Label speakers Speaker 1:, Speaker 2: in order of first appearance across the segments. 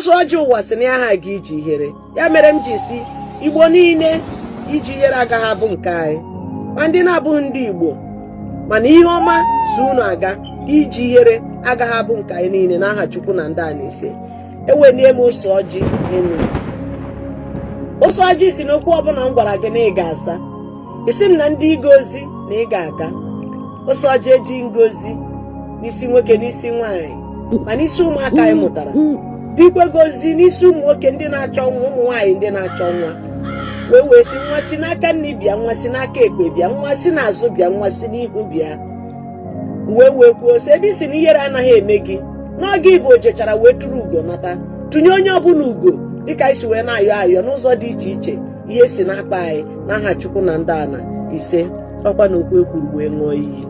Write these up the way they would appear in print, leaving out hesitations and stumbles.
Speaker 1: Ose ọjị ụwa sị na ya ha aga ije ihere. Ya mere m ji sị Igbo niile, ije ihere agaghị abụ nke anyị, ma ndị na-abụghị ndị Igbo, mana ihe ọma so unu aga. Ije ihere agaghị abụ nke anyị niile n'aha Chukwu na ndị ana. Ise. Ewelie m ose ọjị enu. Ose ọjị sị na okwu ọbụla m gwara gị na ị ga-aza, ị sị m na ndị ịga ozi na ị ga-aga. Ose ọjị eji ngozi n'isi nwoke, n'isi nwaanyị, ma n'isi ụmụaka anyị mụtara, dịkwe gozi n'isi ụmụ nwoke ndị na-achọ nwa, ụmụ nwaanyị ndị na-achọ nwa, wee wee sị nwa si n'aka nri bịa, nwa si n'aka ekpe bịa, nwa si n'azụ bịa, nwa si n'ihu bịa. Wee wee kwuo sị ebe i si na ihere anaghị eme gị n'oge ibu ojechara wee tụrụ ugo nata, tụnye onye ọbụla ugo dịka anyị si wee na-ayọ ayọ n'ụzọ dị iche iche, ihe si n'akpa anyị n'aha Chukwu na ndị ana. Ise. Ọkwa na okwu ekwuru wee ṅụọ iyi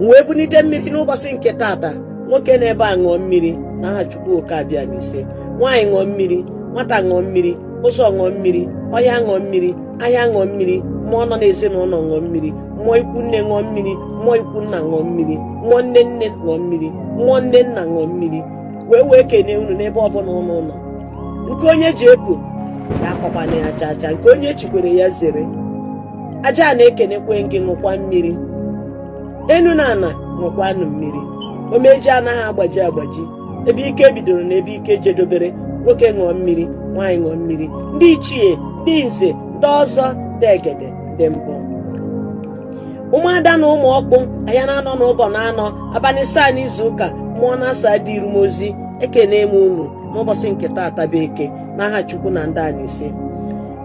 Speaker 1: wee bunite mmiri n'ụbọchị nke tata. Nwoke n'ebe a ṅụọ mmiri n'aha Chukwu Okike Abịama. Ise. Nwaanyị ṅụọ mmiri, nwata ṅụọ mmiri, ụzọ ṅụọ mmiri, ọhịa ṅụọ mmiri, ahịa ṅụọ mmiri, mmụọ nọ n'ezinụlọ ṅụọ mmiri, mmụọ ikwu nne ṅụọ mmiri, mmụọ ikwu nna ṅụọ mmiri, mmụọ nne nne ṅụọ mmiri, mmụọ nne nna ṅụọ mmiri, wee wee kene unu n'ebe ọbụla unu nọ. Nke onye ji eko ya akọkwana ya chaa chaa, nke onye chikwere ya zere. Aja a na-ekenekwe gị, ṅụkwa mmiri. Enu na ana, ṅụkwanụ mmiri. Omeji anaghị agbaji agbaji, ebe ike bidoro na ebe ike jedobere. Nwoke ṅụọ mmiri, nwaanyị ṅụọ mmiri, ndị ichie, ndị nze, ndị ọzọ, ndị egede, ndị mbụ, ụmụada na ụmụ ọkpụ, ahịa na-anọ na ụbọ na-anọ abalị saa n'izu ụka, mmụọ na-asa dị iru m ozi. Ekene m unu n'ụbọchị nke taata bụ Eke n'aha Chukwu na ndị ana. Ise.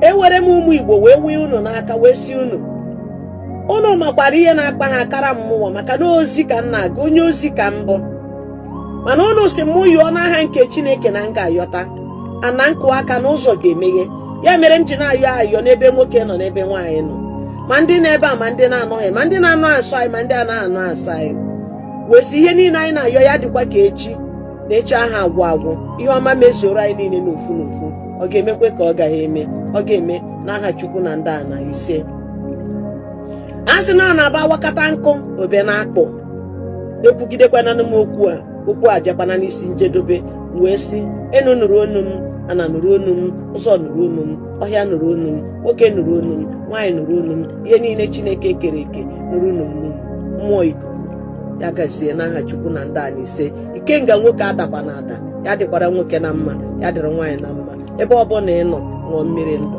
Speaker 1: Ewere m ụmụ Igbo wee wee unu n'aka, wee si unu, unu makwara ihe na-akpa ha akara mmụọ, maka na ozi ka m na-aga, onye ozi ka m bụ. Mana unu si mụ yọọ n'aha nke Chineke na m ga-ayọta ana nkụ aka n'ụzọ ga-emeghe. Ya mere m ji na-ayọ ayọ n'ebe nwoke nọ, n'ebe nwaanyị nọ, ma ndị na-ebe a, ma ndị na-anọghị, ma ndị na-anụ asụ anyị, ma ndị anaghị anụ asụ anyị, wee sị ihe niile anyị na-ayọ ya dịkwa ka echi na echi ahụ agwụ agwụ. Ihe ọma mezuoro anyị niile n'ofu n'ofu. Ọ ga-emekwe ka ọ gaghị eme? Ọ ga-eme n'aha Chukwu na ndị ana. Ise. A sị na ọ na-aba awakata nkụ obe na-akpụ. Ekwugidekwana m okwu a, okwu a bịakwana n'isi njedobe, wee sị enu nụrụ onu m, ana nụrụ onu m, ụzọ nụrụ onu m, ọhịa nụrụ onu m, nwoke nụrụ onu m, nwaanyị nụrụ onu m, ihe niile Chineke kere eke nụrụ n'onu m, mmụọ ikuku, ya gazie n'aha Chukwu na ndị ana. Ise. Ikenga nwoke adakwa na ada, ya dịkwara nwoke na mma, ya dịrị nwaanyị na mma. Ebe ọ bụla ị nọ, ṅụọ mmiri ndụ.